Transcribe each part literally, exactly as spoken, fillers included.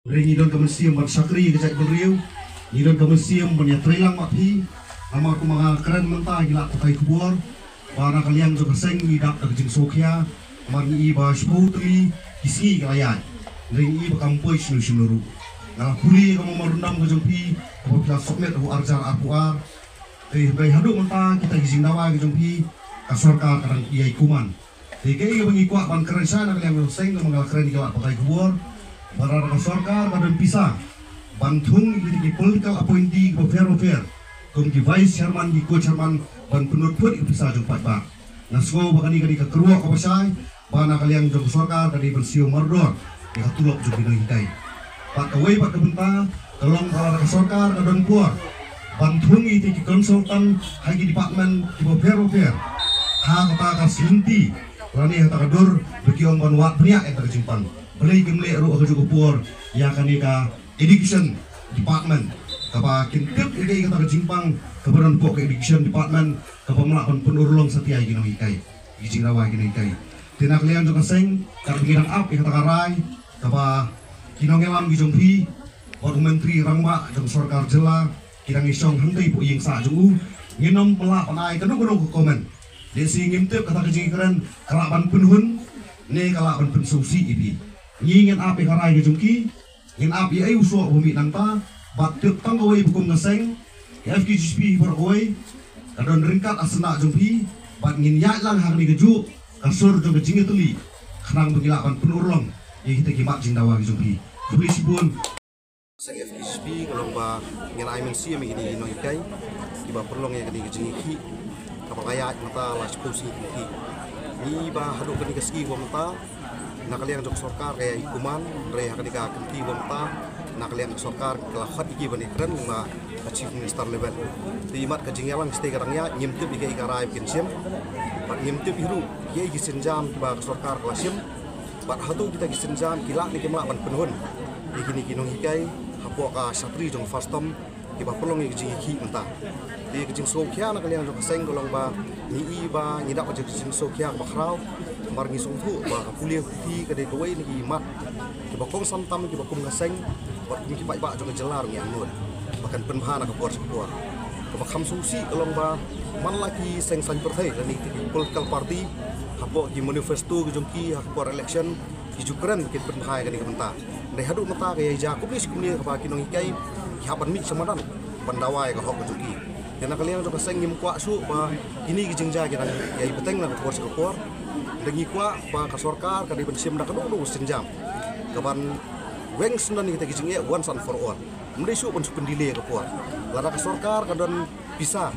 Hynrei ngi don ka mynsiem ban shakri ka jaitbynriew, ngi don ka mynsiem ban ïatreilang bad phi. Namar kumba nga kren mynta, ngi la pathai khubor ba na ka liang jong ka seng ngi dap da ka jingsngewkhia. Namar ngi i ba shiphew tylli ki sngi ka la ïaid, hynrei ngi i ba kam poi shano shano ruh. Nga la pule ïa ka memorandum ka jong phi kaba phi la submit ha u arhajar arphew ar. Te hynrei haduh mynta kita ki jingdawa ki jong phi, ka sorkar ka dang ïai kuman. Te kaei kaba ngi kwah ban kren shai na ka liang jong ka seng, namar nga la kren ïa ka lad pathai khubor ba lada ka sorkar ka don pisa ban thung ïa kita ki political appointee kiba pher ba pher, kum ki vice chairman, ki co-chairman, ban pynlut phut ïa ka pisa jong paidbah. Nga sngew ba kane ka dei ka kyrwoh kaba shai ba na ka liang jong ka sorkar ka dei ban siew mardor ïa ka tulop jong ki nonghikai. Bad kawei pat ka bynta ka long ba lada ka sorkar ka don por ban thung ïa ki consultant ha ki department kiba pher ba pher ha kata ka shlynti lane ha kata ka dur ba ki ong ban wad bniah ïa kata ka jingpang. Balei kim leh ruh ha kajuh ka por ïa kane ka education department, kaba kin tip ïa kaei kata ka jingpang kaba don hapoh ka education department kaba ym lah ban pynurlong satia ïa ki nonghikai, ki jingdawa ïa ki nonghikai. Te na ka liang jong ka seng, katba ngi dang ap ïa kata ka rai kaba ki nongïalam ki jong phi bad u Myntri Rangbah jong sorkar jylla ki dang ïashong hangtei hapoh ïing sah jong u, ngin ym lah ban ai kano kano ka comment. Lehse ngim tip kata ka jingkren ka lah ban pynhun ne ka lah ban pynsngewsih ïa phi. Ngi ngin ap ïa ka rai ka jong ki, ngin ap ïa ei u soh ba mih nangta, bad tip tang kawei ba kum ka seng, ka F K J G P baroh kawei ka don ryngkat ha syndah jong phi, bad ngin ïaid lang ha kane kajuh ka sur jong ka jingïatylli khnang ba ngi lah ban pynurlong ïa kita ki mat jingdawa ki jong phi. Khublei shibun. Seng F K J G P ka long ba ngin ai mynsiem ïa kine ki nonghikai kiba pynlong ïa kane ka jingïakhih kaba la ïaid mynta la shiphew sngi ki. Ngi ba haduh kane ka sngi ba mynta na ka liang jong ka sorkar ka ïai kuman, hynrei ha kane ka kynti ba mynta na ka liang ka sorkar ka la khot ïa ki ban ïakren lyngba ka Chief Minister level. Te imat ka jingïalang shatei ka dang ïaid, ngim tip ïa kaei ka rai ba kin shim bad ngim tip hi ruh ïa ki sienjam kiba ka sorkar ka la shim. Bad hato kita ki sienjam ki lah ne kim lah ban pynhun ïa kine ki nonghikai hapoh ka shatri jong FASTOM kiba pynlong ïa ka jingïakhih mynta. Te ka jingsngewkhia na ka liang jong ka seng ka long ba ngi i ba ngi dap ka jingsngewkhia kaba khraw. Namar ngi sngewthuh ba ka pule puthi ka dei kawei na ki mat kiba kongsan tam kiba kum ka seng bad kum ki paidbah jong ka jylla ruh ngi angnud ba kan pynbha na ka por sha ka por. Kaba kham sngewsih ka long ba man la ki seng saiñ pyrthei lane ki political party hapoh ki manifesto ki jong ki ha ka por election ki ju kren ba kin pynbha ïa kane ka bynta. Hynrei haduh mynta ka ïai jia kumne shi kumne kaba ki nonghikai ki hap ban mih sha madan ban dawa ïa ka hok ka jong ki. Te na ka liang jong ka seng ngim kwah shuh ba kine ki jingjia ki dang ïai bteng na ka por sha ka por. Hynrei ngi kwah ba ka sorkar ka dei ban shim da kano kano ka sienjam kaban weng syndon ïa kita ki jingeh once and for all. Ym dei shuh ban shu pyndelay ïa ka por. Lada ka sorkar ka don pisa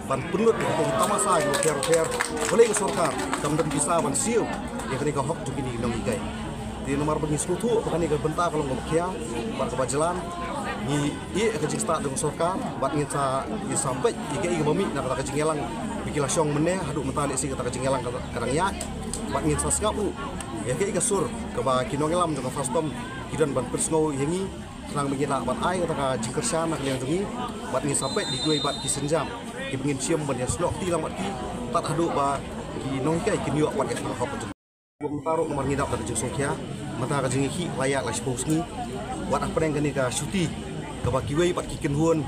ban pynlut ïa kita ki tamasa kiba pher pher, balei ka sorkar kam don pisa ban siew ïa kane ka hok jong kine ki nonghikai? Te namar ba ngi sngewthuh ba kane ka bynta ka long kaba khia bad kaba jlan, ngi ïeh ïa ka jingstad jong ka sorkar bad ngin sa, ngin sa peit ïa kaei kaba mih na kata ka jingïalang ba ki la shong mynne. Haduh mynta lehse kata ka jingïalang ka, ka dang ïaid bad ngin sa sngap ruh ïa kaei ka sur kaba ki nongïalam jong ka FASTOM ki don ban pynsngew ïa ngi. Khnang ba ngin lah ban ai kata ka jingkyrshan na ka liang jong ngi bad ngin sa peit da kiwei pat ki sienjam kiba ngin shim ban ïasnoh kti lang bad ki tad haduh ba ki nonghikai kin ïoh pat ïa ka hok ka jong ngi. Ba mynta ruh namar ngi dap da ka jingsngewkhia, mynta ka jingïakhih la ïaid la shiphew sngi. Wat hapdeng kane ka shuti kaba kiwei pat ki kynhun,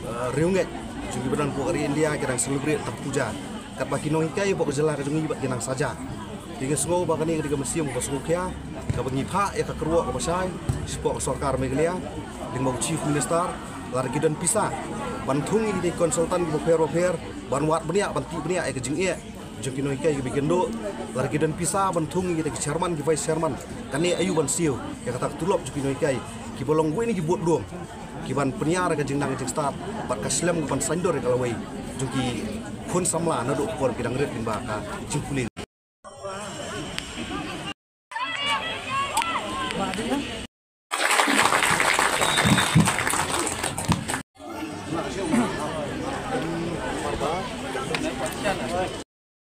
eh, riewngeit jong kiba don hapoh ka ri India ki dang celebrate tang puja. Katba ki nonghikai hapoh ka jylla ka jong ngi pat ki nang saja. Te nga sngew ba kane ka dei ka mynsiem kaba sngewkhia kaba ngi phah ïa ka kyrwoh kaba shai shapoh ka sorkar Meghalaya lyngba u Chief Minister, lada ki don pisa ban thung ïa ki consultant kiba pher ba pher ban wad bniah, ban tih bniah ïa ka jingeh jong ki nonghikai kiba ïakynduh, lada ki don pisa ban thung ïa kita ki chairman, ki vice chairman, kane aïu ban siew ïa kata ka tulop jong ki nonghikai kiba long kawei na ki vote dum kiban pynïar ïa ka jingnang jingstad bad ka slem kaban saiñdur ïa ka lawei jong ki khun samla naduh ka por ba ki dang rit lyngba ka jingpule.